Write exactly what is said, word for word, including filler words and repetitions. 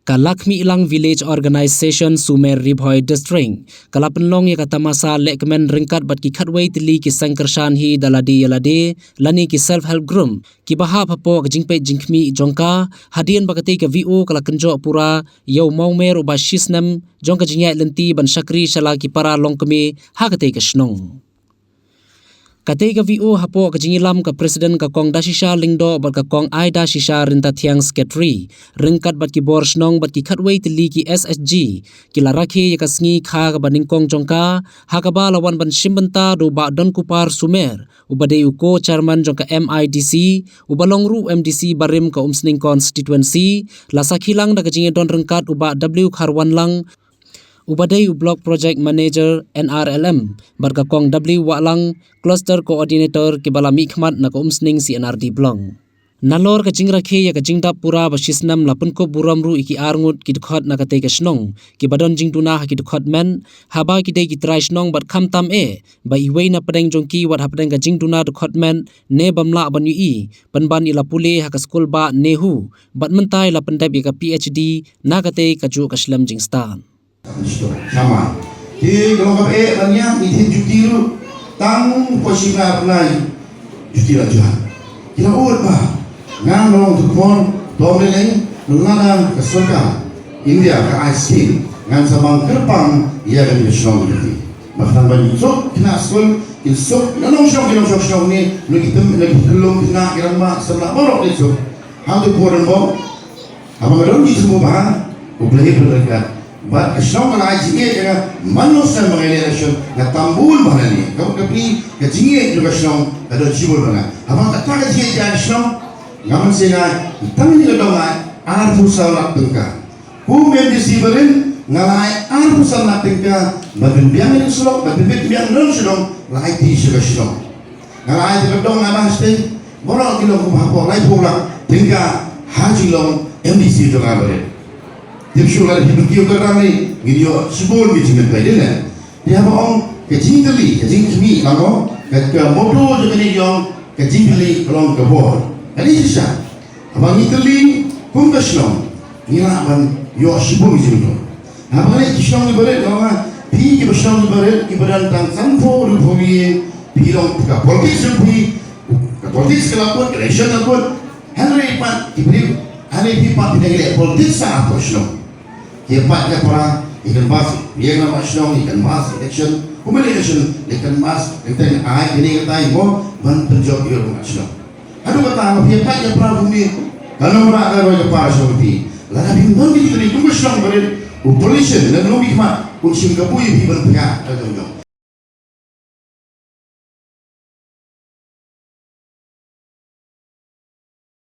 Ka Lakhmilang Village Organisation Sumer, Ri Bhoi District ka la pynlong ïa ka tamasa lehkmen ryngkat bad ki khatwei tylli ki seng kyrshan hi da lade ïa lade lane ki self help group kiba hap hapoh ka jingpeit jingkhmih jong ka, hadien ba katei ka V O ka la kynjoh pura ïa u mawmer uba shisnem jong ka jingïaid lynti ban shakri sha la ki para longkmie ha katei ka shnong. Katei ka V O hapoh ka jingïalam ka President ka Kong Dashisha Lyngdoh bad ka Kong Aidashisha Ryntathiang, Secretary, ryngkat bad ki bor shnong bad ki khatwei tylli ki S H G, ki la rakhe ïa ka sngi kha kaba nyngkong jong ka, ha kaba la wan ban shim bynta da u Bah Donkupar Sumer, uba dei u Co-Chairman jong ka M I D C, uba long ruh M D C barim ka Umsning Constituency, la sakhi lang da ka jingïadon ryngkat u Bah W Kharwanlang, uba dei u Block Project Manager N R L M, bad ka Kong W Wahlang, Cluster Coordinator, kiba la mihkhmat na ka Umsning C N R D Block. Nalor ka jingrakhe ïa ka jingdap pura ba shisnem, la pynkup burom ruh ïa ki arngut ki dkhot na katei ka shnong kiba don jingduna ha ki dkhot met, haba ki dei ki trai shnong bad khamtam eh ba iwei na pdeng jong ki wat hapdeng ka jingduna dkhot met ne bym lah ban ïohi, pynban i la pule ha ka skul bah NEHU bad mynta i la pyndep ïa ka P H D na katei kajuh ka shlem jingstad. Sama. Ki ka long kaba eh ban ïa ngi thin juti ruh tang ko shi nga bnai juti la juhan. Ki la ud ba ngan long tu pon tom lei lei lada ka sorkar India ka ai skim ngan sa bang kyrpang ïa ka shnong juti. Ba khnang ban suk kina skul kin suk na nong shnong ki nong shnong shnong ni nu ki tem nu ki telung kina ki rang ba sa la borok ni suk. Hang tu pon bong. Haba nga don jingthmu ba ha, U Blei pynrem ka. Bad ka shnong ka la ai jingeh ïa nga, man la snem ba nga ïaleh election, nga tam bun ba ha lane. Ka mut ka phi, ka jingeh jong ka shnong ka don shibun ba nga. Haba kata ka jingeh jong ka shnong, nga mynsiem nga, tang ïa ka dong nga, arphew saw lak tyngka. Kum M D C barim, nga la ai arphew saw lak tyngka, ban pynbiang ïa ka surok, ban pynbiang ïa ka shnong, la ai ti sha ka shnong. Nga la ai te ka dong nga nang shatei, baroh ki long kumba hapoh laiphew lak tyngka ha jinglong M D C jong nga barit. Tip shuh lada phi kiew ka rang ni, ngin ïoh shibun ki jingmyntoi dei ne. Te haba ong ka jingkylli, ka jingkhmih, nga ong ka, ka motto jong kane ka ong ka jingkylli ka long ka bor. Kane shisha. Haba ngi kylli kum ka shnong, ngi lah ban ïoh shibun ki jingmyntoi. Haba ngi ki shnong ki barit, nga ong phi kiba shnong ki barit, kiba don tang sanphew hynriewphew ïing, phi long ka politics jong phi, ka politics ka la kut, ka election la kut. Hynrei pat ki briew, hynrei phi pat phi dang leh politics ha ka shnong. Ki ïa pat ïa para, i canvass ïa ka shnong, i canvass election, kumne election, i canvass, i teng ai kine ka tai mo ban pynjop ïa ka shnong. Haduh katta nga phi ïa pat ïa para kumne, ka nongrah ka roi ka para shnong phi. Lada phi mon phi kine kum ka shnong barit, u politician, lada ngi khmat, un shim kabu ïa phi ban pynïaid ka jong jong.